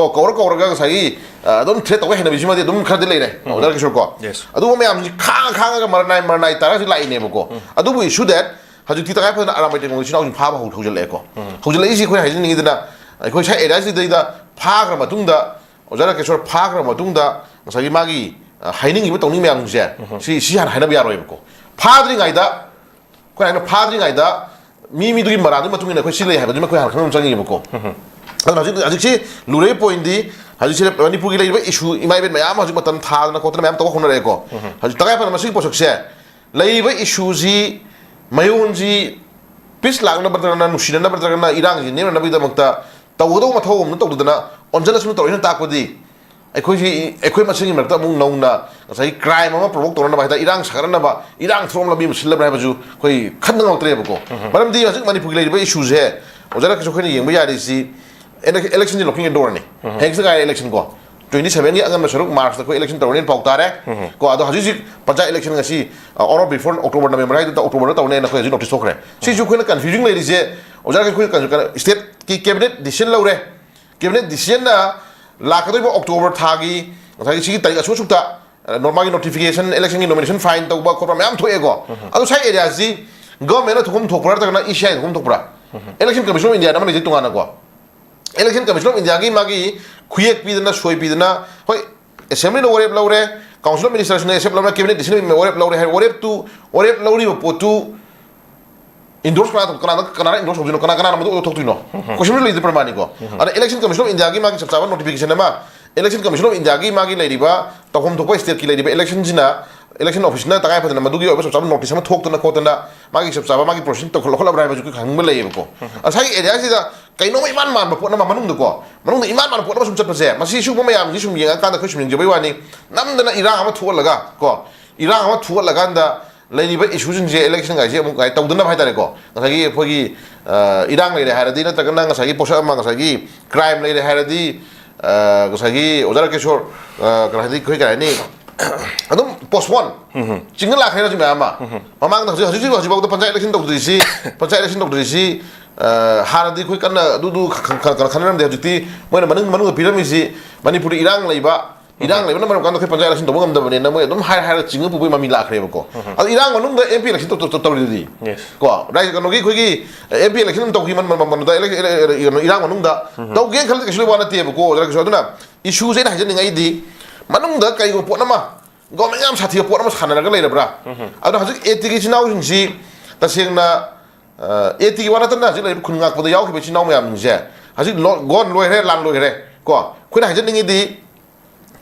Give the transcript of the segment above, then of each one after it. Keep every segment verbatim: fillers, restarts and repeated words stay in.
ꯀꯣ, ꯀꯧꯔ ꯀꯧꯔꯒ ꯉꯁꯥꯏꯒꯤ, ꯑ, ꯑꯗꯨꯝ threat ꯇꯧꯕ ꯍꯩꯅꯕꯤꯁꯤꯃꯗꯤ ꯑꯗꯨꯝ ꯈꯔꯗꯤ ꯂꯩꯔꯦ, ꯑꯣꯖꯥ ꯔꯥꯀꯦꯁꯣꯔ ꯀꯣ꯫ Yes. ꯑꯗꯨꯒꯨꯝꯕ ꯃꯌꯥꯝꯁꯤ ꯈꯥꯡꯉ ꯈꯥꯡꯉꯒ ꯃꯔꯅꯥꯏ ꯃꯔꯅꯥꯏ ꯇꯥꯔꯒ ꯍꯧꯖꯤꯛ ꯂꯥꯛꯏꯅꯦꯕꯀꯣ꯫ ꯑꯗꯨꯕꯨ issue that ꯍꯧꯖꯤꯛꯇꯤ ꯇꯉꯥꯏ ꯐꯗꯅ ꯑꯔꯥꯝꯕꯥꯏ ꯇꯦꯡꯒꯣꯜ ꯏꯆꯤꯟ ꯏꯅꯥꯎꯁꯤꯡ ꯐꯥꯕ ꯍꯧ-, ꯍꯧꯖꯤꯜꯂꯛꯑꯦꯀꯣ꯫ ꯍꯧꯖꯤꯜꯂꯛꯏꯁꯤ ꯑꯩꯈꯣꯏ ꯍꯥꯏꯖꯅꯤꯡꯉꯤꯗꯅ, ꯑꯩꯈꯣꯏ ꯁ꯭ꯋꯥꯏ area ꯁꯤꯗꯩꯗ ꯐꯥꯈ꯭ꯔ ꯃꯇꯨꯡꯗ, ꯑꯣꯖꯥ ꯔꯥꯀꯦꯁꯣꯔ ꯐꯥꯈ꯭ꯔ ꯃꯇꯨꯡꯗ ꯉꯁꯥꯏꯒꯤ ꯃꯥꯒꯤ, ꯑ, ꯍꯥꯏꯅꯤꯡꯉꯤꯕ ꯇꯧꯅꯤꯡ ꯃꯌꯥꯝꯁꯦ, ꯁꯤ, ꯁꯤ ꯍꯥꯟꯅ ꯍꯥꯏꯅꯕ ꯌꯥꯔꯣꯏꯕꯀꯣ꯫ ꯐꯥꯗ꯭ꯔꯤꯉꯩꯗ, ꯑꯩꯈꯣꯏ ꯍꯥꯏꯅ ꯐꯥꯗ꯭ꯔꯤꯉꯩꯗ ꯃꯤ ꯃꯤꯗꯨꯒꯤ ꯃꯔꯥꯜꯗꯨꯒꯤ ꯃꯇꯨꯡ ꯏꯟꯅ ꯑꯩꯈꯣꯏ ꯁꯤ ꯂꯩ ꯍꯥꯏꯕꯗꯨꯃ ꯑꯩꯈꯣꯏ ꯍꯥꯟꯅ ꯈꯪꯕ ꯑꯃ ꯆꯪꯉꯤꯕꯀꯣ꯫ ꯑꯗꯨꯅ ꯍꯧꯖꯤꯛ, ꯍꯧꯖꯤꯛꯁꯤ ꯂꯨꯔꯛꯏ pointꯗꯤ, ꯍꯧꯖꯤꯛꯁꯤ ꯃꯅꯤꯄꯨꯔꯒꯤ ꯂꯩꯔꯤꯕ issue, ꯏꯃꯥ ꯏꯕꯦꯟ ꯃꯌꯥꯝ ꯑꯃ ꯍꯧꯖꯤꯛ ꯃꯇꯝ ꯊꯥꯗꯅ ꯈꯣꯠꯇꯅ ꯃꯌꯥꯝ ꯇꯧꯕ ꯍꯧꯅꯔꯛꯑꯦꯀꯣ꯫ ꯍꯧꯖꯤꯛ ꯇꯉꯥꯏ ꯐꯗꯅ ꯃꯁꯤꯒꯤ ꯄꯣꯠꯁꯛꯁꯦ, ꯂꯩꯔꯤꯕ issueꯁꯤ, ꯃꯌꯣꯟꯁꯤ, peace ꯂꯥꯛꯅꯕ ꯅꯠꯇ꯭ꯔꯒꯅ ꯅꯨꯡꯁꯤꯅꯅꯕ ꯅꯠꯇ꯭ꯔꯒꯅ ꯏꯔꯥꯡꯁꯤ ꯅꯦꯝꯅꯅꯕꯒꯤꯗꯃꯛꯇ ꯇꯧꯒꯗꯧꯕ ꯃꯊꯧ ꯑꯃ ꯇꯧꯗꯗꯅ ꯑꯣꯟꯁꯤꯜꯂꯁꯅꯨ ꯇꯧꯔꯛꯏꯅ ꯇꯥꯛꯄꯗꯤ, ꯑꯩꯈꯣꯏꯁꯤ, ꯑꯩꯈꯣꯏ ꯃꯁꯦꯟꯒꯤ ꯃꯔꯛꯇ ꯑꯃꯨꯛ ꯅꯧꯅ ꯉꯁꯥꯏꯒꯤ crime ꯑꯃ provoke ꯇꯧꯅꯅꯕ ꯍꯥꯏ ꯇꯥꯔꯦ, ꯏꯔꯥꯡ ꯁꯥꯒꯠꯅꯅꯕ, ꯏꯔꯥꯡ ꯊꯣꯛꯅꯕ ꯂꯝꯕꯤ ꯑꯃ ꯁꯤꯜꯂꯕ꯭ꯔꯥ ꯍꯥꯏꯕꯁꯨ ꯑꯩꯈꯣꯏ ꯈꯟꯕ ꯉꯝꯃꯛꯇ꯭ꯔꯦꯕꯀꯣ꯫ ꯃꯔꯝꯗꯤ ꯍꯧꯖꯤꯛ ꯃꯅꯤꯄꯨꯔꯒꯤ ꯂꯩꯔꯤꯕ issueꯁꯦ, ꯑꯣꯖꯥ ꯔꯥꯀꯦꯁ, ꯑꯩꯈꯣꯏꯅ ꯌꯦꯡꯕ ꯌꯥꯔꯤꯁꯤ, ele-, electionꯁꯤ locking doorꯅꯤ꯫ ꯍꯌꯦꯡꯁꯤꯗ ꯉꯥꯏꯔꯦ election ꯀꯣ꯫ Twenty sevenꯒꯤ ꯑꯉꯟꯕ ꯁꯔꯨꯛ Marchꯇ ꯑꯩꯈꯣꯏ election ꯇꯧꯔꯅꯤꯅ ꯄꯥꯎ ꯇꯥꯔꯦ꯫ ꯀꯣ, ꯑꯗꯣ ꯍꯧꯖꯤꯛ ꯍꯧꯖꯤꯛ ꯄꯟꯆꯥꯌꯠ election ꯉꯁꯤ, ꯑ, on or before October, November ꯍꯥꯏꯗꯨꯗ Octoberꯗ ꯇꯧꯅꯦꯅ ꯑꯩꯈꯣꯏ ꯍꯧꯖꯤꯛ notice ꯊꯣꯛꯈ꯭ꯔꯦ꯫ ꯁꯤꯁꯨ ꯑꯩꯈꯣꯏꯅ confusing ꯂꯩꯔꯤꯁꯦ, ꯑꯣꯖꯥ ꯔꯥꯀꯦꯁ, ꯑꯩꯈꯣꯏ ꯀ-, ꯀ-, stateꯀꯤ cabinet decision ꯂꯧꯔꯦ꯫ Cabinet decisionꯅ ꯂꯥꯛꯀꯗꯧꯔꯤꯕ October ꯊꯥꯒꯤ ꯉꯁꯥꯏꯒꯤ ꯁꯤꯒꯤ ꯇꯥꯔꯤꯛ ꯑꯁꯨꯛ ꯑꯁꯨꯛꯇ, ꯑ, ꯅꯣꯔꯃꯥꯜꯒꯤ notification, electionꯒꯤ nomination file ꯇꯧꯕ ꯈꯣꯠꯄ ꯃꯌꯥꯝ ꯊꯣꯛꯑꯦꯀꯣ꯫ ꯑꯗꯣ ꯁ꯭ꯋꯥꯏ areaꯁꯤ governmentꯅ ꯊꯣꯛꯐꯝ ꯊꯣꯛꯄ꯭ꯔꯥ ꯅꯠꯇ꯭ꯔꯒꯅ ECIꯅ ꯊꯣꯛꯐꯝ ꯊꯣꯛꯄ꯭ꯔꯥ? Election Commission of Indiaꯅ ꯑꯃ ꯂꯩꯖꯩ ꯇꯣꯉꯥꯟꯅꯀꯣ꯫ Election Commission of Indiaꯒꯤ ꯃꯥꯒꯤ ꯈꯨꯌꯦꯛ ꯄꯤꯗꯅ, ꯁꯣꯏ ꯄꯤꯗꯅ, ꯍꯣꯏ, Assemblyꯅ ꯋꯥꯔꯦꯞ ꯂꯧꯔꯦ, Council of Ministerꯁꯤꯅ accept ꯂꯧꯔꯦ, Cabinet decision ꯋꯥꯔꯦꯞ ꯂꯧꯔꯦ ꯍꯥꯏ, ꯋꯥꯔꯦꯞꯇꯨ, ꯋꯥꯔꯦꯞ ꯂꯧꯔꯤꯕ ꯄꯣꯠꯇꯨ endorse ꯀꯅꯥ, ꯀꯅꯥ, ꯀꯅꯥꯅ endorse ꯇꯧꯗꯣꯏꯅꯣ? ꯀꯅꯥ, ꯀꯅꯥꯅ ꯃꯗꯨ ꯂꯧꯊꯣꯛꯇꯣꯏꯅꯣ? Question ꯂꯩꯗꯤ ꯄ꯭ꯔꯃꯥꯅꯤꯀꯣ꯫ ꯑꯗ Election Commission of Indiaꯒꯤ ꯃꯥꯒꯤ ꯆꯞ ꯆꯥꯕ notification ꯑꯃ, Election Commission of Indiaꯒꯤ ꯃꯥꯒꯤ ꯂꯩꯔꯤꯕ ꯇꯧꯐꯝ ꯊꯣꯛꯄ stateꯀꯤ ꯂꯩꯔꯤꯕ electionꯁꯤꯅ, election officeꯅ ꯇꯉꯥꯏ ꯐꯗꯅ ꯃꯗꯨꯒꯤ ꯑꯣꯏꯕ ꯆꯞ ꯆꯥꯕ notice ꯑꯃ ꯊꯣꯛꯇꯅ ꯈꯣꯠꯇꯅ ꯃꯥꯒꯤ ꯆꯞ ꯆꯥꯕ ꯃꯥꯒꯤ process ꯇꯧꯈꯠ-, ꯂꯧꯈꯠꯂꯕ꯭ꯔꯥ ꯍꯥꯏꯕꯁꯨ ꯑꯩꯈꯣꯏ ꯈꯪꯅꯤꯡꯕ ꯂꯩꯌꯦꯕꯀꯣ꯫ ꯉꯁꯥꯏꯒꯤ areaꯁꯤꯗ ꯀꯩꯅꯣꯝꯃ ꯏꯃꯥꯟ ꯃꯥꯟꯕ ꯄꯣꯠ ꯑꯃ ꯃꯅꯨꯡꯗꯀꯣ, ꯃꯅꯨꯡꯗ ꯏꯃꯥꯟ ꯃꯥꯟꯕ ꯄꯣꯠ ꯑꯃ ꯁꯨꯝ ꯆꯠꯄꯁꯦ, ꯃꯁꯤ ꯁꯤꯒꯨꯝꯕ ꯃꯌꯥꯝꯁꯤ ꯁꯨꯝ ꯌꯦꯡꯉꯀꯥꯟꯗ ꯑꯩꯈꯣꯏ ꯁꯨꯝ ꯌꯦꯡꯖꯕꯩ ꯋꯥꯅꯤ, ꯅꯝꯗꯅ ꯏꯔꯥꯡ ꯑꯃ ꯊꯣꯛꯍꯜꯂꯒ ꯀꯣ, ꯏꯔꯥꯡ ꯑꯃ ꯊꯣꯛꯍꯜꯂꯀꯥꯟꯗ ꯂꯩꯔꯤꯕ issueꯁꯤꯡꯁꯦ electionꯒꯥꯏꯁꯦ ꯑꯃꯨꯛ ꯀꯥꯏ ꯇꯧꯗꯅꯕ ꯍꯥꯏ ꯇꯥꯔꯦꯀꯣ, ꯉꯁꯥꯏꯒꯤ ꯑꯩꯈꯣꯏꯒꯤ, ꯑ, ꯏꯔꯥꯡ ꯂꯩꯔꯦ ꯍꯥꯏꯔꯗꯤ, ꯅꯠꯇ꯭ꯔꯒꯅ ꯉꯁꯥꯏꯒꯤ ꯄꯣꯠꯁꯛ ꯑꯃ, ꯉꯁꯥꯏꯒꯤ crime ꯂꯩꯔꯦ ꯍꯥꯏꯔꯗꯤ, ꯑ, ꯉꯁꯥꯏꯒꯤ ꯑꯣꯖꯥ ꯔꯥꯀꯦꯁꯣꯔ, ꯑ, ꯀꯩꯅꯣ ꯍꯥꯏꯗꯤ ꯑꯩꯈꯣꯏ ꯀꯩ ꯍꯥꯏꯅꯤ, ꯑꯗꯨꯝ postpone ꯆꯤꯡꯅ ꯂꯥꯛꯈ꯭ꯔꯦꯅ ꯍꯧꯖꯤꯛ ꯃꯌꯥꯝ ꯑꯃ꯫ ꯃꯃꯥꯡꯗ ꯍꯧꯖꯤꯛ, ꯍꯧꯖꯤꯛ, ꯍꯧꯖꯤꯛ, ꯍꯧꯖꯤꯛꯐꯥꯎꯗ ꯄꯟꯆꯥꯌꯠ election ꯇꯧꯗ꯭ꯔꯤꯁꯤ, ꯄꯟꯆꯥꯌꯠ election ꯇꯧꯗ꯭ꯔꯤꯁꯤ, ꯍꯥꯟꯅꯗꯤ ꯑꯩꯈꯣꯏ ꯀꯟꯅ ꯑꯗꯨꯗꯨ ꯈ- ꯈ- ꯈ- ꯈꯟꯅꯔꯝꯗꯦ꯫ ꯍꯧꯖꯤꯛꯇꯤ ꯃꯣꯏꯅ ꯃꯅꯨꯡ ꯃꯅꯨꯡꯗ ꯄꯤꯔꯝꯃꯤꯁꯤ ꯃꯅꯤꯄꯨꯔꯗ ꯏꯔꯥꯡ ꯂꯩꯕ, ꯏꯔꯥꯡ ꯂꯩꯕꯅ ꯃꯔꯝ ꯀꯥꯟꯗ ꯑꯩꯈꯣꯏ ꯄꯟꯆꯥꯌꯠ ꯏꯂꯦꯛꯁꯟ ꯇꯧꯕ ꯉꯝꯗꯕꯅꯤꯅ ꯃꯣꯏ ꯑꯗꯨꯝ ꯍꯥꯏꯔ ꯍꯥꯏꯔꯒ ꯆꯤꯡꯉ ꯄꯨꯕꯒꯤ ꯃꯃꯤ ꯂꯥꯛꯈ꯭ꯔꯦꯕꯀꯣ꯫ ꯑꯗꯣ ꯏꯔꯥꯡ ꯃꯅꯨꯡꯗ ꯑꯦꯝ ꯄꯤ ꯏꯂꯦꯛꯁꯟ ꯇꯧ- ꯇꯧ- ꯇꯧꯔꯤꯗꯨꯗꯤ, Yes. ꯀꯣ, ꯔꯥꯏ- ꯀꯩꯅꯣꯒꯤ ꯑꯩꯈꯣꯏꯒꯤ ꯑꯦꯝ ꯄꯤ ꯏꯂꯦꯛꯁꯟ ꯑꯗꯨꯝ ꯇꯧꯈꯤ ꯃꯟ- ꯃꯟ- ꯃꯟ- ꯃꯟꯗ ꯏꯂꯦꯛ- ꯏꯂꯦꯛ- ꯏꯂꯦꯛ- ꯀꯩꯅꯣ, ꯏꯔꯥꯡ ꯃꯅꯨꯡꯗ ꯇꯧꯒꯦꯅ ꯈꯜꯂꯗꯤ ꯀꯩꯁꯨ ꯂꯩꯕ ꯋꯥ ꯅꯠꯇꯦꯕꯀꯣ, ꯑꯣꯖꯥ ꯀꯩꯁꯨ꯫ ꯑꯗꯨꯅ ꯏꯁꯨꯁꯦ ꯑꯩꯅ ꯍꯥꯏꯖꯅꯤꯡꯉꯛꯏꯗꯤ ꯃꯅꯨꯡꯗ ꯀꯩꯒꯨꯝꯕ ꯄꯣꯠ ꯑꯃ ꯒꯣꯔꯃꯦꯟ ꯌꯥꯝ ꯁꯥꯊꯤꯕ ꯄꯣꯠ ꯑꯃ ꯁꯥꯟꯅꯔꯒ ꯂꯩꯔꯕ꯭ꯔꯥ? ꯑꯗꯣ ꯍꯧꯖꯤꯛ ꯑꯦ ꯇꯤꯒꯤ ꯏꯆꯤꯟ ꯏꯅꯥꯎꯁꯤꯡꯁꯤ ꯇꯁꯦꯡꯅ ꯑꯦ ꯇꯤꯒꯤ ꯋꯥ ꯅꯠꯇꯅ ꯍꯧꯖꯤꯛ ꯂꯩꯔꯤꯕ ꯈꯨꯟ ꯉꯥꯛꯄꯗ ꯌꯥꯎꯈꯤꯕ ꯏꯆꯤꯟ ꯏꯅꯥꯎ ꯃꯌꯥꯝꯁꯤꯡꯁꯦ ꯍꯧꯖꯤꯛ ꯂꯣ- ꯒꯣꯟ ꯂꯣꯏꯈ꯭ꯔꯦ, ꯂꯥꯟ ꯂꯣꯏꯈ꯭ꯔꯦ꯫ ꯀꯣ, ꯑꯩꯈꯣꯏꯅ ꯍꯥꯏꯖꯅꯤꯡꯉꯤꯗꯤ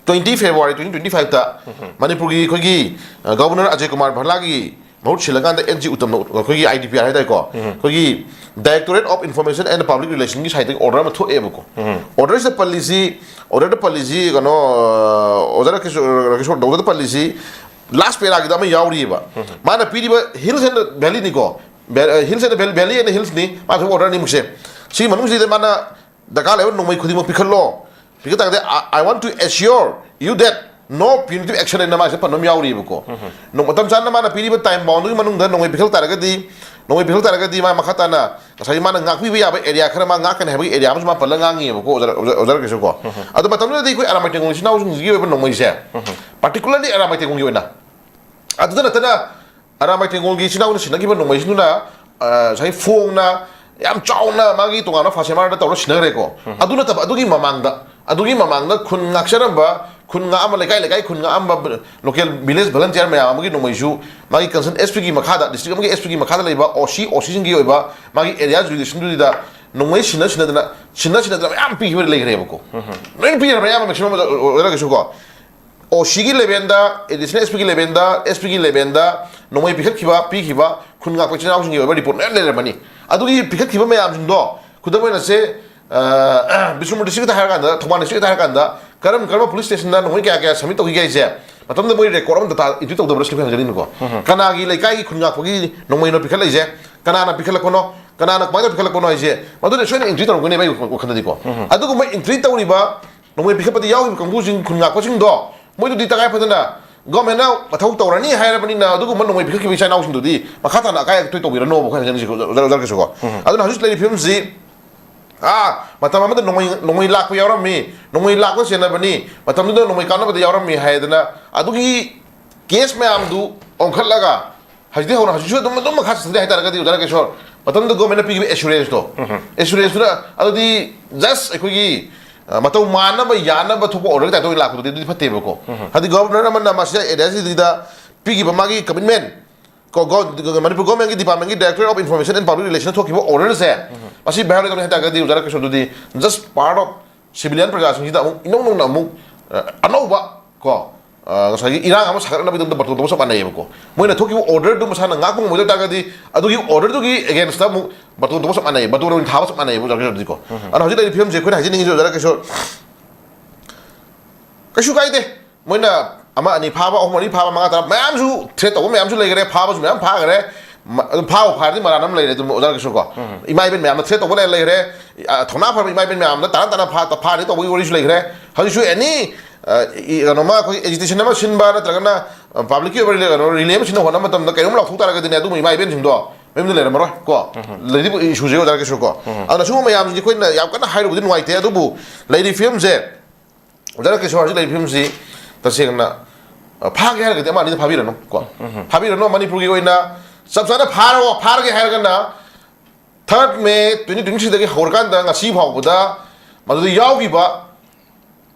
ꯇ꯭ꯋꯦꯟꯇꯤ ꯐꯦꯕ꯭ꯔꯨꯋꯥꯔꯤ ꯇ꯭ꯋꯦꯟꯇꯤ ꯇ꯭ꯋꯦꯟꯇꯤ ꯐꯥꯏꯚꯇ ꯃꯅꯤꯄꯨꯔꯒꯤ ꯑꯩꯈꯣꯏꯒꯤ ꯒꯕꯔꯅꯔ ꯑꯖꯌ ꯀꯨꯃꯥꯔ ꯚꯜꯂꯥꯒꯤ ꯃꯍꯨꯠ ꯁꯤꯜꯂꯀꯥꯟꯗ ꯑꯦꯟ ꯖꯤ ꯎꯇꯝꯅ ꯑꯩꯈꯣꯏꯒꯤ ꯑꯥꯏ ꯗꯤ ꯄꯤ ꯑꯥꯔ ꯍꯥꯏꯇꯥꯔꯦꯀꯣ, ꯑꯩꯈꯣꯏꯒꯤ directorate of information and public ꯔꯤꯂꯦꯁꯟꯒꯤ ꯁꯥꯏꯠꯇꯒꯤ ꯑꯣꯔꯗꯔ ꯑꯃ ꯊꯣꯛꯑꯦꯕꯀꯣ꯫ ꯑꯣꯔꯗꯔꯁꯤꯗ ꯄꯜꯂꯤꯁꯤ, ꯑꯣꯔꯗꯔꯗ ꯄꯜꯂꯤꯁꯤ ꯀꯩꯅꯣ, ꯑꯣꯖꯥ ꯔꯥꯀꯦꯁꯣꯔ, ꯔꯥꯀꯦꯁꯣꯔ ꯗꯧꯗꯗ ꯄꯜꯂꯤꯁꯤ ꯂꯥꯁ ꯄꯦꯔꯥꯒꯤꯗ ꯑꯃ ꯌꯥꯎꯔꯤꯑꯕ꯫ ꯃꯥꯅ ꯄꯤꯔꯤꯕ ꯍꯤꯜꯁ ꯑꯦꯟ ꯚꯦꯂꯤꯅꯤꯀꯣ, hills and valley, valley and ꯍꯤꯜꯁꯅꯤ ꯃꯥꯅ ꯊꯣꯛꯄ ꯑꯣꯔꯗꯔ ꯑꯅꯤꯃꯛꯁꯦ꯫ ꯁꯤꯒꯤ ꯃꯅꯨꯡꯁꯤꯗ ꯃꯥꯅ ꯗꯔꯀꯥꯔ ꯂꯩꯕ ꯅꯣꯡꯃꯩ ꯈꯨꯗꯤꯡꯃꯛ ꯄꯤꯈꯠꯂꯣ꯫ ꯄꯤꯈꯠ ꯇꯥꯔꯒꯗꯤ, "I, I want to assure you that no punitive action" ꯍꯥꯏꯅ ꯃꯥꯁꯦ ꯄꯟꯕ ꯑꯃ ꯌꯥꯎꯔꯤꯕꯀꯣ꯫ ꯅꯣꯡ- ꯃꯇꯝ ꯆꯥꯅ ꯃꯥꯅ ꯄꯤꯔꯤꯕ ꯇꯥꯏꯝ ꯕꯥꯎꯟꯗꯨꯒꯤ ꯃꯅꯨꯡꯗ ꯅꯣꯡꯃꯩ ꯄꯤꯈꯠ ꯇꯥꯔꯒꯗꯤ, ꯅꯣꯡꯃꯩ ꯄꯤꯈꯠ ꯇꯥꯔꯒꯗꯤ ꯃꯥ ꯃꯈꯥ ꯇꯥꯅ ꯉꯁꯥꯏꯒꯤ ꯃꯥꯅ ꯉꯥꯛꯄꯤꯕ ꯌꯥꯕ ꯑꯦꯔꯤꯌꯥ ꯈꯔ ꯃꯥ ꯉꯥꯛꯀꯅꯤ ꯍꯥꯏꯕꯒꯤ ꯑꯦꯔꯤꯌꯥ ꯑꯃꯁꯨ ꯃꯥ ꯄꯜꯂꯒ ꯉꯥꯡꯉꯤꯑꯕꯀꯣ, ꯑꯣꯖꯥ, ꯑꯣꯖꯥ, ꯑꯣꯖꯥ ꯔꯥꯀꯦꯁꯣꯔꯀꯣ꯫ ꯑꯗꯣ ꯃꯇꯝꯗꯨꯗꯗꯤ ꯑꯩꯈꯣꯏ ꯑꯔꯥꯃꯥꯏ ꯇꯦꯡꯒꯣꯜ ꯏꯆꯤꯟ ꯏꯅꯥꯎꯁꯤꯡꯁꯤꯒꯤ ꯑꯣꯏꯕ ꯅꯣꯡꯃꯩꯁꯦ, ꯄꯥꯔꯇꯤꯀꯨꯂꯔꯂꯤ ꯑꯔꯥꯃꯥꯏ ꯇꯦꯡꯒꯣꯜꯒꯤ ꯑꯣꯏꯅ, ꯑꯗꯨꯗ ꯅꯠꯇꯅ ꯑꯔꯥꯃꯥꯏ ꯇꯦꯡꯒꯣꯜꯒꯤ ꯏꯆꯤꯟ ꯏꯅꯥꯎꯅ ꯁꯤꯟꯅꯈꯤꯕ ꯅꯣꯡꯃꯩꯁꯤꯡꯗꯨꯅ, ꯑ, ꯉꯁꯥꯏ ꯐꯣꯡꯅ ꯌꯥꯝ ꯆꯥꯎꯅ ꯃꯥꯒꯤ ꯇꯣꯉꯥꯟꯕ ꯐꯥꯁꯦꯃꯥꯔꯗ ꯇꯧꯔ ꯁꯤꯟꯅꯈ꯭ꯔꯦꯀꯣ꯫ ꯑꯗꯨ ꯅꯠꯇꯕ, ꯑꯗꯨꯒꯤ ꯃꯃꯥꯡꯗ, ꯑꯗꯨꯒꯤ ꯃꯃꯥꯡꯗ ꯈꯨꯟ ꯉꯥꯛꯆꯔꯝꯕ, ꯈꯨꯟ ꯉꯥꯛꯑꯝꯕ, ꯂꯩꯀꯥꯏ ꯂꯩꯀꯥꯏ ꯈꯨꯟ ꯉꯥꯛꯑꯝꯕ ꯂꯣꯀꯦꯜ ꯚꯤꯂꯦꯖ ꯚꯣꯂꯟꯇꯤꯌꯔ ꯃꯌꯥꯝ ꯑꯃꯒꯤ ꯅꯣꯡꯃꯩꯁꯨ ꯃꯥꯒꯤ ꯀꯟꯁꯔꯟ ꯑꯦꯁ ꯄꯤꯒꯤ ꯃꯈꯥꯗ, ꯗꯤꯁꯇ꯭ꯔꯤꯛ ꯑꯃꯒꯤ ꯑꯦꯁ ꯄꯤꯒꯤ ꯃꯈꯥꯗ ꯂꯩꯕ ꯑꯣ ꯁꯤ, ꯑꯣ ꯁꯤꯁꯤꯡꯒꯤ ꯑꯣꯏꯕ ꯃꯥꯒꯤ ꯑꯦꯔꯤꯌꯥ ꯖꯨꯔꯤꯗꯤꯛꯁꯟꯗꯨꯗ ꯅꯣꯡꯃꯩ ꯁꯤꯟꯅ ꯁꯤꯟꯅꯗꯅ, ꯁꯤꯟꯅ ꯁꯤꯟꯅꯗꯅ ꯃꯌꯥꯝ ꯄꯤꯈꯤꯕ ꯂꯩꯈ꯭ꯔꯦꯕꯀꯣ꯫ ꯂꯣꯏꯅ ꯄꯤꯈ꯭ꯔꯕ ꯑꯌꯥꯝꯕ ꯃꯦꯛꯁꯤꯃꯝ ꯑꯣꯏꯔꯒꯁꯨꯀꯣ꯫ ꯑꯣ ꯁꯤꯒꯤ ꯂꯦꯚꯦꯜꯗ, ꯑꯦꯗꯤꯁꯅꯦꯜ ꯑꯦꯁ ꯄꯤꯒꯤ ꯂꯦꯚꯦꯜꯗ, ꯑꯦꯁ ꯄꯤꯒꯤ ꯂꯦꯚꯦꯜꯗ ꯅꯣꯡꯃꯩ ꯄꯤꯈꯠꯈꯤꯕ, ꯄꯤꯈꯤꯕ ꯈꯨꯟ ꯉꯥꯛꯄ ꯏꯆꯤꯟ ꯏꯅꯥꯎꯁꯤꯡꯒꯤ ꯑꯣꯏꯕ ꯔꯤꯄꯣꯔꯠ ꯃꯌꯥꯝ ꯂꯩꯔꯝꯃꯅꯤ꯫ ꯑꯗꯨꯒꯤ ꯄꯤꯈꯠꯈꯤꯕ ꯃꯌꯥꯝꯁꯤꯡꯗꯣ, ꯈꯨꯗꯝ ꯑꯣꯏꯅ ꯁꯦ, ꯑ, ꯕꯤꯁꯅꯨꯄꯨꯔ ꯗꯤꯁꯇ꯭ꯔꯤꯛꯇ ꯍꯥꯏꯔꯀꯥꯟꯗ, ꯊꯧꯕꯥꯜ ꯗꯤꯁꯇ꯭ꯔꯤꯛꯇ ꯍꯥꯏꯔꯀꯥꯟꯗ, ꯀꯔꯝ ꯀꯔꯝꯕ ꯄꯨꯂꯤꯁ ꯁ꯭ꯇꯦꯁꯟꯗ ꯅꯣꯡꯃꯩ ꯀꯌꯥ ꯀꯌꯥ ꯁꯕꯃꯤꯠ ꯇꯧꯈꯤꯒꯦ ꯍꯥꯏꯁꯦ, ꯃꯇꯝꯗ ꯃꯣꯏ ꯔꯦꯀꯣꯔꯠ ꯑꯃ ꯗꯇꯥ ꯑꯦꯟꯇ꯭ꯔꯤ ꯇꯧꯗꯕ꯭ꯔꯥ ꯁꯤꯅꯤ ꯑꯩꯈꯣꯏꯅ ꯍꯪꯖꯅꯤꯡꯕꯀꯣ꯫ ꯀꯅꯥꯒꯤ ꯂꯩꯀꯥꯏꯒꯤ ꯈꯨꯟ ꯉꯥꯛꯄꯒꯤ ꯅꯣꯡꯃꯩꯅꯣ ꯄꯤꯈꯠꯂꯛꯏꯁꯦ, ꯀꯅꯥꯅ ꯄꯤꯈꯠꯂꯛꯄꯅꯣ, ꯀꯅꯥꯅ ꯀꯃꯥꯏꯅ ꯄꯤꯈꯠꯂꯛꯄꯅꯣ ꯍꯥꯏꯁꯦ, ꯃꯗꯨꯗꯤ ꯁꯣꯏꯗꯅ ꯑꯦꯟꯇ꯭ꯔꯤ ꯇꯧꯔꯝꯒꯅꯦꯕ ꯑꯩ ꯋꯥꯈꯜꯗꯗꯤꯀꯣ꯫ ꯑꯗꯨꯒꯨꯝꯕ ꯑꯦꯟꯇ꯭ꯔꯤ ꯇꯧꯔꯤꯕ ꯅꯣꯡꯃꯩ ꯄꯤꯈꯠꯄꯗ ꯌꯥꯎꯈꯤꯕ ꯀꯥꯡꯕꯨꯁꯤꯡ, ꯈꯨꯟ ꯉꯥꯛꯄꯁꯤꯡꯗꯣ, ꯃꯣꯏꯗꯨꯗꯤ ꯇꯉꯥꯏ ꯐꯗꯅ ꯒꯣꯔꯃꯦꯟꯅ ꯃꯊꯧ ꯇꯧꯔꯅꯤ ꯍꯥꯏꯔꯕꯅꯤꯅ, ꯑꯗꯨꯒꯨꯝꯕ ꯅꯣꯡꯃꯩ ꯄꯤꯈꯠꯈꯤꯕ ꯏꯆꯥ ꯏꯅꯥꯎꯁꯤꯡꯗꯨꯗꯤ ꯃꯈꯥ ꯇꯥꯅ ꯑꯀꯥꯏ ꯑꯇꯣꯏ ꯇꯧꯕꯤꯔꯅꯣꯕ, ꯑꯩꯈꯣꯏ ꯍꯥꯏꯖꯅꯤꯡꯉꯤꯁꯦ ꯑꯣꯖꯥ, ꯑꯣꯖꯥ ꯀꯩꯁꯨꯀꯣ꯫ ꯑꯗꯨꯅ ꯍꯧꯖꯤꯛ ꯂꯩꯔꯤꯕ ꯐꯤꯕꯝꯁꯤ, ꯑꯥ, ꯃꯇꯝ ꯑꯃꯗ ꯅꯣꯡꯃꯩ, ꯅꯣꯡꯃꯩ ꯂꯥꯛꯄ ꯌꯥꯎꯔꯝꯃꯤ, ꯅꯣꯡꯃꯩ ꯂꯥꯛꯄ ꯆꯦꯟꯅꯕꯅꯤ, ꯃꯇꯝꯗꯨꯗ ꯅꯣꯡꯃꯩ ꯀꯥꯞꯅꯕꯗ ꯌꯥꯎꯔꯝꯃꯤ ꯍꯥꯏꯗꯅ, ꯑꯗꯨꯒꯤ ꯀꯦꯁ ꯃꯌꯥꯝꯗꯨ ꯑꯣꯟꯈꯠꯂꯒ ꯍꯧꯖꯤꯛꯇꯤ ꯍꯧꯅ, ꯍꯧꯖꯤꯛꯁꯨ ꯑꯗꯨꯝ, ꯑꯗꯨꯝ ꯃꯈꯥ ꯆꯠꯊꯔꯤ ꯍꯥꯏꯇꯥꯔꯒꯗꯤ, ꯑꯣꯖꯥ ꯀꯤꯁꯣꯔ, ꯃꯇꯝꯗꯨꯗ ꯒꯣꯔꯃꯦꯟꯅ ꯄꯤꯈꯤꯕ ꯑꯦꯁꯨꯔꯦꯟꯁꯇꯣ, ꯑꯦꯁꯨꯔꯦꯟꯁꯇꯨꯅ, ꯑꯗꯨꯗꯤ ꯖꯁ ꯑꯩꯈꯣꯏꯒꯤ, ꯑ, ꯃꯇꯧ ꯃꯥꯟꯅꯕ, ꯌꯥꯅꯕ ꯊꯣꯛꯄ ꯑꯣꯔꯗꯔꯒꯤ ꯇꯥꯏꯞꯇ ꯑꯣꯏꯅ ꯂꯥꯛꯄꯗꯨꯗꯤ ꯑꯗꯨꯗꯤ ꯐꯠꯇꯦꯕꯀꯣ꯫ ꯍꯥꯏꯗꯤ ꯒꯣꯕꯔꯅꯔ ꯑꯃꯅ ꯃꯁꯤꯗ ꯑꯦꯗ꯭ꯔꯦꯁꯁꯤꯗ ꯄꯤꯈꯤꯕ ꯃꯥꯒꯤ ꯀꯃꯤꯠꯃꯦꯟ, ꯀꯣ, ꯒꯣ-, ꯃꯅꯤꯄꯨꯔ ꯒꯣꯔꯃꯦꯟꯒꯤ ꯗꯤꯄꯥꯔꯠꯃꯦꯟꯒꯤ directorate of information and public ꯔꯤꯂꯦꯁꯟꯗ ꯊꯣꯛꯈꯤꯕ ꯑꯣꯔꯗꯔꯁꯦ, ꯃꯁꯤ ꯚꯥꯏꯑꯣꯂꯦꯠ ꯇꯧꯅꯤ ꯍꯥꯏꯇꯥꯔꯒꯗꯤ, ꯑꯣꯖꯥ ꯀꯤꯁꯣꯔ, ꯑꯗꯨꯗꯤ ꯖꯁ ꯄꯥꯔꯠ ꯑꯣꯐ ꯁꯤꯚꯤꯂꯤꯌꯟ ꯄ꯭ꯔꯖꯥꯁꯤꯡꯁꯤꯗ ꯑꯃꯨꯛ ꯏꯅꯧ ꯅꯧꯅ ꯑꯃꯨꯛ, ꯑ, ꯑꯅꯧꯕ, ꯀꯣ, ꯑ, ꯉꯁꯥꯏꯒꯤ ꯏꯔꯥꯡ ꯑꯃ ꯁꯥꯒꯠꯅꯕꯒꯤꯗꯃꯛꯇ ꯕꯥꯔꯇꯣꯟ ꯇꯧꯕ ꯆꯞ ꯃꯥꯟꯅꯩꯌꯦꯕꯀꯣ꯫ ꯃꯣꯏꯅ ꯊꯣꯛꯈꯤꯕ ꯑꯣꯔꯗꯔꯗꯨ ꯃꯁꯥꯅ ꯉꯥꯛꯄ ꯉꯝꯃꯣꯏꯗꯕ ꯇꯥꯔꯒꯗꯤ, ꯑꯗꯨꯒꯤ ꯑꯣꯔꯗꯔꯗꯨꯒꯤ ꯑꯦꯒꯦꯟꯁꯇ ꯑꯃꯨꯛ ꯕꯥꯔꯇꯣꯟ ꯇꯧꯕ ꯆꯞ ꯃꯥꯟꯅꯩꯌꯦꯕ, ꯕꯥꯔꯇꯣꯟ ꯑꯣꯏꯅ ꯊꯥꯕ ꯆꯞ ꯃꯥꯟꯅꯩꯌꯦꯕ, ꯑꯣꯖꯥ ꯀꯤꯁꯣꯔ, ꯑꯗꯨꯗꯤꯀꯣ꯫ ꯑꯗꯨꯅ ꯍꯧꯖꯤꯛ ꯂꯩꯔꯤꯕ ꯐꯤꯕꯝꯁꯦ ꯑꯩꯈꯣꯏꯅ ꯍꯥꯏꯖꯅꯤꯡꯉꯤꯁꯦ, ꯑꯣꯖꯥ ꯀꯤꯁꯣꯔ, ꯀꯩꯁꯨ ꯀꯥꯏꯗꯦ꯫ ꯃꯣꯏꯅ ꯑꯃ ꯑꯅꯤ ꯐꯥꯕ, ꯑꯍꯨꯝ ꯃꯔꯤ ꯐꯥꯕ, ꯃꯉꯥ ꯇꯔꯥ ꯃꯌꯥꯝꯁꯨ ꯊ꯭ꯔꯦꯠ ꯇꯧꯕ ꯃꯌꯥꯝꯁꯨ ꯂꯩꯈ꯭ꯔꯦ, ꯐꯥꯕꯁꯨ ꯃꯌꯥꯝ ꯐꯥꯈ꯭ꯔꯦ꯫ ꯃ-, ꯑꯗꯨꯝ ꯐꯥꯕ ꯐꯥꯔꯗꯤ ꯃꯔꯥꯟ ꯑꯃ ꯂꯩꯔꯦ ꯑꯗꯨꯝ, ꯑꯣꯖꯥ ꯀꯤꯁꯣꯔꯀꯣ꯫ ꯏꯃꯥ ꯏꯕꯦꯟ ꯃꯌꯥꯝꯅ ꯊ꯭ꯔꯦꯠ ꯇꯧꯕ ꯂꯩ-, ꯂꯩꯈ꯭ꯔꯦ꯫ ꯑ, ꯊꯧꯅꯥ ꯐꯔꯕ ꯏꯃꯥ ꯏꯕꯦꯟ ꯃꯌꯥꯝꯅ ꯇꯔꯥ ꯇꯔꯥ ꯐꯥ-, ꯐꯥꯔꯗꯤ ꯇꯧꯕꯒꯤ ꯋꯥꯔꯤꯁꯨ ꯂꯩꯈ꯭ꯔꯦ꯫ ꯍꯧꯖꯤꯛꯁꯨ ꯑꯦꯅꯤ, ꯑ, ꯏ-, ꯀꯩꯅꯣꯃ ꯑꯩꯈꯣꯏ ꯑꯦꯖꯤꯇꯦꯁꯟ ꯑꯃ ꯁꯤꯟꯕ ꯅꯠꯇ꯭ꯔꯒꯅ, ꯑ, ꯄꯕ꯭ꯂꯤꯛꯀꯤ ꯑꯣꯏꯕ ꯔꯤꯂꯦ-, ꯀꯩꯅꯣ, ꯔꯤꯂꯦ ꯑꯃ ꯁꯤꯟꯕ ꯍꯣꯠꯅꯕ ꯃꯇꯝꯗ ꯀꯩꯅꯣꯝ ꯂꯥꯎꯊꯣꯛ ꯇꯥꯔꯒꯗꯤꯅꯦ, ꯑꯗꯨꯒꯨꯝꯕ ꯏꯃꯥ ꯏꯕꯦꯟꯁꯤꯡꯗꯣ ꯃꯌꯨꯝꯗ ꯂꯩꯔꯝꯃꯔꯣꯏ ꯀꯣ꯫ ꯂꯩꯔꯤꯕ ꯏꯁꯨꯁꯦ, ꯑꯣꯖꯥ ꯀꯤꯁꯣꯔꯀꯣ꯫ ꯑꯗꯨꯅ ꯁꯤꯒꯨꯝꯕ ꯃꯌꯥꯝꯁꯤꯡꯁꯦ ꯑꯩꯈꯣꯏꯅ ꯌꯥꯝ ꯀꯟꯅ ꯍꯥꯏꯔꯨꯕꯗꯤ ꯅꯨꯡꯉꯥꯏꯇꯦ, ꯑꯗꯨꯕꯨ ꯂꯩꯔꯤꯕ ꯐꯤꯕꯝꯁꯦ, ꯑꯣꯖꯥ ꯀꯤꯁꯣꯔ, ꯍꯧꯖꯤꯛ ꯂꯩꯔꯤꯕ ꯐꯤꯕꯝꯁꯤ ꯇꯁꯦꯡꯅ, ꯑ, ꯐꯥꯒꯦ ꯍꯥꯏꯔꯒꯗꯤ ꯑꯃ ꯑꯅꯤꯗ ꯐꯥꯕꯤꯔꯅꯨ ꯀꯣ꯫ ꯐꯥꯕꯤꯔꯅꯨ꯫ ꯃꯅꯤꯄꯨꯔꯒꯤ ꯑꯣꯏꯅ ꯆꯞ ꯆꯥꯅ ꯐꯥꯔꯣ, ꯐꯥꯔꯒꯦ ꯍꯥꯏꯔꯒꯅ third May twenty twenty-threeꯗꯒꯤ ꯍꯧꯔꯀꯥꯟꯗ ꯉꯁꯤ ꯐꯥꯎꯕꯗ ꯃꯗꯨꯗ ꯌꯥꯎꯈꯤꯕ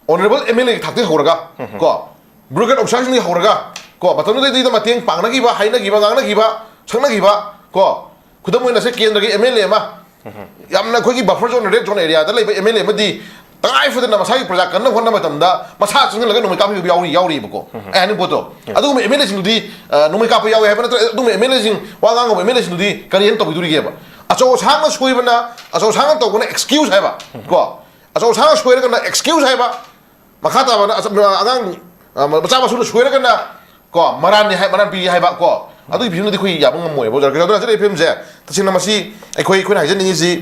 ꯑꯣꯅꯔꯦꯕꯜ ꯑꯦꯝ ꯑꯦꯜ ꯑꯦꯒꯤ ꯊꯥꯛꯇꯒꯤ ꯍꯧꯔꯒ, ꯀꯣ, ꯕ꯭ꯌꯨꯔꯣꯀ꯭ꯔꯦꯠ ꯑꯣꯐꯤꯁꯥꯔꯁꯤꯡꯗꯒꯤ ꯍꯧꯔꯒ, ꯀꯣ, ꯃꯇꯝꯗꯨꯗꯩꯗꯨꯗ ꯃꯇꯦꯡ ꯄꯥꯡꯅꯈꯤꯕ, ꯍꯥꯏꯅꯈꯤꯕ, ꯉꯥꯡꯅꯈꯤꯕ, ꯁꯛꯅꯈꯤꯕ, ꯀꯣ, ꯈꯨꯗꯝ ꯑꯣꯏꯅ ꯁꯦ, ꯀꯦꯟꯗ꯭ꯔꯒꯤ ꯑꯦꯝ ꯑꯦꯜ ꯑꯦ ꯑꯃ, ꯌꯥꯝꯅ ꯑꯩꯈꯣꯏꯒꯤ ꯕꯐꯔ ꯖꯣꯟ, ꯔꯦꯗ ꯖꯣꯟ ꯑꯦꯔꯤꯌꯥꯗ ꯂꯩꯕ ꯑꯦꯝ ꯑꯦꯜ ꯑꯦ ꯑꯃꯗꯤ ꯇꯉꯥꯏ ꯐꯗꯅ ꯃꯁꯥꯒꯤ ꯄ꯭ꯔꯖꯥ ꯀꯟꯅꯕ ꯍꯣꯠꯅꯕ ꯃꯇꯝꯗ ꯃꯁꯥ ꯆꯪꯁꯤꯜꯂꯒ ꯅꯣꯡꯃꯩ ꯀꯥꯞꯄꯤꯕ ꯌꯥꯎꯔꯤ, ꯌꯥꯎꯔꯤꯕꯀꯣ꯫ ꯑꯩ ꯍꯥꯏꯅꯤꯡ ꯄꯣꯠꯇꯣ꯫ ꯑꯗꯨꯒꯨꯝꯕ ꯑꯦꯝ ꯑꯦꯜ ꯑꯦꯁꯤꯡꯗꯨꯗꯤ, ꯑ, ꯅꯣꯡꯃꯩ ꯀꯥꯞꯄ ꯌꯥꯎꯋꯦ ꯍꯥꯏꯕ ꯅꯠꯇ꯭ꯔꯒ ꯑꯗꯨꯒꯨꯝꯕ ꯑꯦꯝ ꯑꯦꯜ ꯑꯦꯁꯤꯡ, ꯋꯥ ꯉꯥꯡꯕ ꯑꯦꯝ ꯑꯦꯜ ꯑꯦꯁꯤꯡꯗꯨꯗꯤ ꯀꯔꯤ ꯍꯥꯏꯅ ꯇꯧꯕꯤꯗꯣꯔꯤꯒꯦꯕ? ꯑꯆꯧ ꯑꯁꯥꯡꯅ ꯁꯣꯏꯕꯅ, ꯑꯆꯧ ꯑꯁꯥꯡꯅ ꯇꯧꯕꯅ ꯑꯦꯛꯁꯀ꯭ꯌꯨꯁ ꯍꯥꯏꯕ, ꯀꯣ, ꯑꯆꯧ ꯑꯁꯥꯡꯅ ꯁꯣꯏꯔꯒꯅ ꯑꯦꯛꯁꯀ꯭ꯌꯨꯁ ꯍꯥꯏꯕ, ꯃꯈꯥ ꯇꯥꯕꯅ ꯑꯆ-, ꯑꯉꯥꯡ, ꯑ, ꯃꯆꯥ ꯃꯁꯨꯅ ꯁꯣꯏꯔꯒꯅ, ꯀꯣ, ꯃꯔꯥꯟꯅꯤ ꯍꯥꯏ, ꯃꯔꯥꯟ ꯄꯤꯔꯤ ꯍꯥꯏꯕ, ꯀꯣ, ꯑꯗꯨꯒꯤ ꯐꯤꯕꯝꯗꯨꯗꯤ ꯑꯩꯈꯣꯏ ꯌꯥꯕ ꯉꯝꯃꯣꯏꯕ, ꯑꯣꯖꯥ ꯀꯤꯁꯣꯔ꯫ ꯑꯗꯨꯅ ꯍꯧꯖꯤꯛ ꯂꯩꯔꯤꯕ ꯐꯤꯕꯝꯁꯦ ꯇꯁꯦꯡꯅ ꯃꯁꯤ ꯑꯩꯈꯣꯏ, ꯑꯩꯈꯣꯏꯅ ꯍꯥꯏꯖꯅꯤꯡꯉꯤꯁꯤ,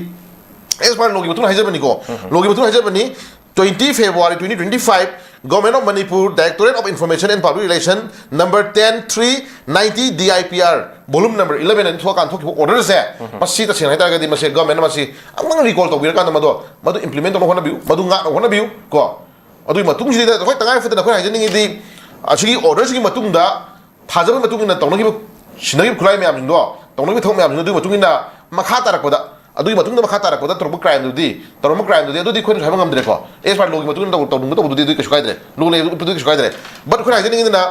ꯑꯦꯁ ꯄꯥꯔ ꯂꯣꯒꯤ ꯃꯇꯨꯡ ꯍꯥꯏꯖꯕꯅꯤꯀꯣ, ꯂꯣꯒꯤ ꯃꯇꯨꯡ ꯍꯥꯏꯖꯕꯅꯤ, twenty February twenty twenty-five Government of Manipur, Directorate of Information and Public Relation, number ten three ninety D I P R, volume number eleven ꯑꯅ ꯊꯣꯛꯑꯀꯥꯟꯗ ꯊꯣꯛꯈꯤꯕ order ꯁꯦ, ꯃꯁꯤ ꯇꯁꯦꯡꯅ ꯍꯥꯏꯇꯥꯔꯒꯗꯤ ꯃꯁꯤ government ꯅ ꯃꯁꯤ ꯑꯃꯨꯛꯇꯪ recall ꯇꯧꯕꯤꯔꯀꯥꯟꯗ ꯃꯗꯣ, ꯃꯗꯨ implement ꯇꯧꯅꯕ ꯍꯣꯠꯅꯕꯤꯌꯨ, ꯃꯗꯨ ꯉꯥꯛꯅꯕ ꯍꯣꯠꯅꯕꯤꯌꯨ ꯀꯣ꯫ ꯑꯗꯨꯒꯤ ꯃꯇꯨꯡꯁꯤꯗ ꯑꯩꯈꯣꯏ ꯇꯉꯥꯏ ꯐꯗꯅ ꯑꯩꯈꯣꯏꯅ ꯍꯥꯏꯖꯅꯤꯡꯉꯤꯗꯤ, ꯑꯁꯤꯒꯤ order ꯁꯤꯒꯤ ꯃꯇꯨꯡꯗ ꯊꯥꯖꯕꯒꯤ ꯃꯇꯨꯡ ꯏꯟꯅ ꯇꯧꯅꯈꯤꯕ, ꯁꯤꯟꯅꯈꯤꯕ ꯈꯨꯠꯂꯥꯏ ꯃꯌꯥꯝꯁꯤꯡꯗꯣ, ꯇꯧꯅꯈꯤꯕ ꯊꯕꯛ ꯃꯌꯥꯝꯁꯤꯡꯗꯣ, ꯑꯗꯨꯒꯤ ꯃꯇꯨꯡ ꯏꯟꯅ ꯃꯈꯥ ꯇꯥꯔꯛꯄꯗ, ꯑꯗꯨꯒꯤ ꯃꯇꯨꯡꯗ ꯃꯈꯥ ꯇꯥꯔꯛꯄꯗ ꯇꯧꯔꯛꯄ crime ꯗꯨꯗꯤ, ꯇꯧꯔꯝꯕ crime ꯗꯨꯗꯤ, ꯑꯗꯨꯗꯤ ꯑꯩꯈꯣꯏꯅꯁꯨ ꯍꯥꯏꯕ ꯉꯝꯗ꯭ꯔꯦꯀꯣ꯫ As per law ꯒꯤ ꯃꯇꯨꯡ ꯏꯟꯅ ꯇꯧ-, ꯇꯧꯅꯤꯡꯕ ꯇꯧꯕꯗꯨꯗꯤ ꯑꯗꯨꯗꯤ ꯀꯩꯁꯨ ꯀꯥꯏꯗ꯭ꯔꯦ, law ꯂꯩꯕꯗꯨꯗꯤ ꯀꯩꯁꯨ ꯀꯥꯏꯗ꯭ꯔꯦ꯫ But ꯑꯩꯈꯣꯏꯅ ꯍꯥꯏꯖꯅꯤꯡꯉꯤꯗꯅ,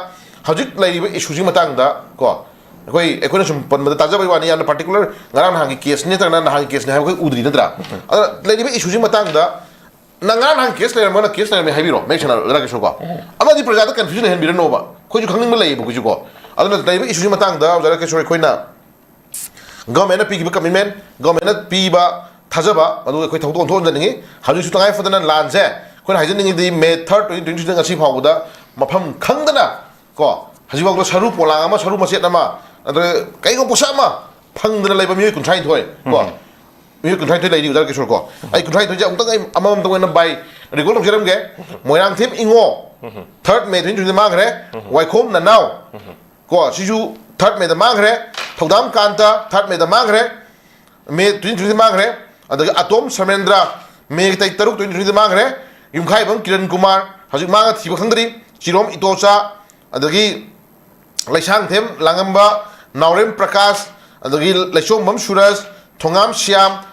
ꯍꯧꯖꯤꯛ ꯂꯩꯔꯤꯕ issue ꯁꯤꯒꯤ ꯃꯇꯥꯡꯗ ꯀꯣ, ꯑꯩꯈꯣꯏ, ꯑꯩꯈꯣꯏꯅ ꯁꯨꯝ ꯄꯟꯕꯗ ꯇꯥꯖꯕꯒꯤ ꯋꯥꯅꯤ, ꯌꯥꯝꯅ particular ꯉꯔꯥꯡ ꯅꯍꯥꯟꯒꯤ case ꯅꯤ ꯅꯠꯇ꯭ꯔꯒꯅ ꯅꯍꯥꯟꯒꯤ case ꯅꯤ ꯍꯥꯏꯕ ꯑꯩꯈꯣꯏ ꯎꯗ꯭ꯔꯤ ꯅꯠꯇ꯭ꯔꯥ? ꯑꯗ ꯂꯩꯔꯤꯕ issue ꯁꯤꯒꯤ ꯃꯇꯥꯡꯗ ꯅꯪ ꯉꯔꯥꯡ ꯅꯍꯥꯟ case ꯂꯩꯔꯝꯃꯒꯅ case ꯂꯩꯔꯝꯃꯦ ꯍꯥꯏꯕꯤꯔꯣ, ꯃꯌꯦꯛ ꯁꯦꯡꯅ ꯑꯣꯖꯥ ꯀꯤꯁꯣꯔ ꯀꯣ꯫ ꯑꯃꯗꯤ ꯄ꯭ꯔꯖꯥꯗ confusion ꯂꯩꯍꯟꯕꯤꯔꯅꯣꯕ, ꯑꯩꯈꯣꯏꯁꯨ ꯈꯪꯅꯤꯡꯕ ꯂꯩꯌꯦꯕ ꯑꯩꯈꯣꯏꯁꯨ ꯀꯣ꯫ ꯑꯗꯨꯅ ꯂꯩꯔꯤꯕ issue ꯁꯤꯒꯤ ꯃꯇꯥꯡꯗ ꯑꯣꯖꯥ ꯀꯤꯁꯣꯔ, ꯑꯩꯈꯣꯏꯅ government ꯅ ꯄꯤꯈꯤꯕ commitment, government ꯅ ꯄꯤꯕ ꯊꯥꯖꯕ, ꯑꯗꯨ ꯑꯩꯈꯣꯏ ꯊꯧꯗꯣꯛ ꯑꯣꯟꯊꯣꯛꯍꯟꯖꯅꯤꯡꯉꯤ꯫ ꯍꯧꯖꯤꯛꯁꯨ ꯇꯉꯥꯏ ꯐꯗꯅ ꯂꯥꯟꯁꯦ ꯑꯩꯈꯣꯏꯅ ꯍꯥꯏꯖꯅꯤꯡꯉꯤꯗꯤ May third twenty twenty three ꯗ ꯉꯁꯤ ꯐꯥꯎꯕꯗ ꯃꯐꯝ ꯈꯪꯗꯅ ꯀꯣ, ꯍꯧꯖꯤꯛꯐꯥꯎꯗ ꯁꯔꯨ ꯄꯣꯂꯥꯡ ꯑꯃ, ꯁꯔꯨ ꯃꯆꯦꯠ ꯑꯃ, ꯑꯗꯨꯒ ꯀꯩꯒꯨꯝꯕ ꯄꯣꯠꯁꯛ ꯑꯃ ꯐꯪꯗꯅ ꯂꯩꯕ ꯃꯤꯑꯣꯏ ꯀꯨꯟꯊ꯭ꯔꯥ ꯅꯤꯊꯣꯏ ꯀꯣ, ꯎꯝ꯫ ꯃꯤꯑꯣꯏ ꯀꯨꯟꯊ꯭ꯔꯥ ꯅꯤꯊꯣꯏ ꯂꯩꯔꯤ ꯑꯣꯖꯥ ꯀꯤꯁꯣꯔ ꯀꯣ꯫ ꯑꯩ ꯀꯨꯟꯊ꯭ꯔꯥ ꯅꯤꯊꯣꯏꯁꯦ ꯑꯃꯨꯛꯇꯪ ꯑꯩ ꯑꯃꯃꯝꯇ ꯑꯣꯏꯅ by recall ꯇꯧꯖꯔꯝꯒꯦ꯫ Moirangthem ꯏꯉꯣ, um. Third May twenty twenty ꯗ ꯃꯥꯡꯈ꯭ꯔꯦ꯫ ꯎꯝ꯫ ꯋꯥꯏꯈꯣꯝ ꯅꯅꯥꯎ, ꯎꯝ꯫ ꯀꯣ, ꯁꯤꯁꯨ third May ꯗ ꯃꯥꯡꯈ꯭ꯔꯦ꯫ ꯊꯧꯗꯥꯝ ꯀꯥꯟꯇ, third May ꯗ ꯃꯥꯡꯈ꯭ꯔꯦ꯫ May twenty twenty ꯗ ꯃꯥꯡꯈ꯭ꯔꯦ꯫ ꯑꯗꯒꯤ ꯑꯇꯣꯝ ꯁꯔꯃꯦꯟꯗ꯭ꯔ, May ꯇꯥꯔꯤꯛ ꯇꯔꯨꯛ, twenty twenty ꯗ ꯃꯥꯡꯈ꯭ꯔꯦ꯫ ꯌꯨꯝꯈꯥꯏꯕꯝ ꯀꯤꯔꯟ ꯀꯨꯃꯥꯔ, ꯍꯧꯖꯤꯛ ꯃꯥꯡꯉ ꯊꯤꯕ ꯈꯪꯗ꯭ꯔꯤ꯫ ꯆꯤꯔꯣꯝ ꯏꯇꯣꯆꯥ, ꯑꯗꯒꯤ ꯂꯩꯁꯥꯡꯊꯦꯝ ꯂꯥꯡꯉꯝꯕ, ꯅꯥꯎꯔꯦꯝ ꯄ꯭ꯔꯀꯥꯁ, ꯑꯗꯒꯤ ꯂꯩꯆꯣꯝꯕꯝ ꯁꯨꯔꯖ, ꯊꯣꯉꯥꯝ ꯁ꯭ꯌꯥꯝ,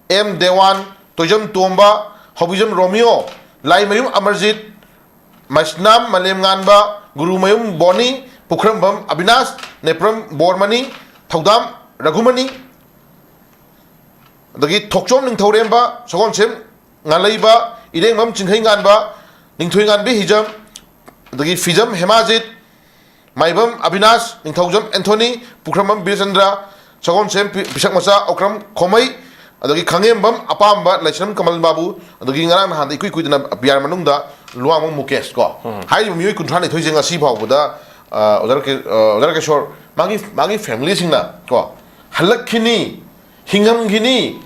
ꯑꯦꯝ ꯗꯦꯋꯥꯟ, ꯇꯣꯏꯖꯝ ꯇꯣꯝꯕ, ꯍꯧꯕꯤꯖꯝ ꯔꯣꯃꯤꯌꯣ, ꯂꯥꯏꯃꯌꯨꯝ ꯑꯃꯔꯖꯤꯠ, ꯃꯩꯁꯅꯥꯝ ꯃꯥꯂꯦꯝꯉꯥꯟꯕ, ꯒꯨꯔꯨꯃꯌꯨꯝ ꯕꯣꯅꯤ, ꯄꯨꯈ꯭ꯔꯝꯕꯝ ꯑꯕꯤꯅꯥꯁ, ꯅꯦꯄ꯭ꯔꯝ ꯕꯣꯔꯃꯅꯤ, ꯊꯧꯗꯥꯝ ꯔꯘꯨꯃꯅꯤ, ꯑꯗꯒꯤ ꯊꯣꯛꯆꯣꯝ ꯅꯤꯡꯊꯧꯔꯦꯝꯕ, ꯁꯒꯣꯜꯁꯦꯝ ꯉꯥꯂꯩꯕ, ꯏꯔꯦꯡꯕꯝ ꯆꯤꯡꯈꯩꯉꯥꯟꯕ, ꯅꯤꯡꯊꯣꯏꯉꯥꯟꯕꯤ ꯍꯤꯖꯝ, ꯑꯗꯒꯤ ꯐꯤꯖꯝ ꯍꯦꯃꯥꯖꯤꯠ, ꯃꯥꯏꯕꯝ ꯑꯕꯤꯅꯥꯁ, ꯅꯤꯡꯊꯧꯖꯝ ꯑꯦꯟꯊꯣꯅꯤ, ꯄꯨꯈ꯭ꯔꯝꯕꯝ ꯕꯤꯔꯆꯟꯗ꯭ꯔ, ꯁꯒꯣꯜꯁꯦꯝ ꯄꯤ-, ꯄꯤꯁꯛ ꯃꯆꯥ ꯑꯣꯀ꯭ꯔꯝ ꯈꯣꯃꯩ, ꯑꯗꯒꯤ ꯈꯥꯉꯦꯝꯕꯝ ꯑꯄꯥꯝꯕ, ꯂꯩꯁ꯭ꯔꯝ ꯀꯃꯜ ꯕꯥꯕꯨ, ꯑꯗꯒꯤ ꯉꯔꯥꯡ ꯅꯍꯥꯟꯗ ꯏꯀꯨꯏ ꯀꯨꯏꯗꯅ ꯕꯤ ꯑꯥꯔ ꯃꯅꯨꯡꯗ ꯂꯨꯋꯥꯡꯕꯝ ꯃꯨꯀꯦꯁ ꯀꯣ꯫ ꯎꯝ꯫ ꯍꯥꯏꯔꯤꯕ ꯃꯤꯑꯣꯏ ꯀꯨꯟꯊ꯭ꯔꯥ ꯅꯤꯊꯣꯏꯁꯦ ꯉꯁꯤ ꯐꯥꯎꯕꯗ, ꯑ, ꯑꯣꯖꯥ ꯔꯥꯀꯦ-, ꯑ, ꯑꯣꯖꯥ ꯔꯥꯀꯦꯁꯣꯔ, ꯃꯥꯒꯤ, ꯃꯥꯒꯤ family ꯁꯤꯡꯅ ꯀꯣ, ꯍꯜꯂꯛꯈꯤꯅꯤ, ꯍꯤꯡꯉꯝꯈꯤꯅꯤ,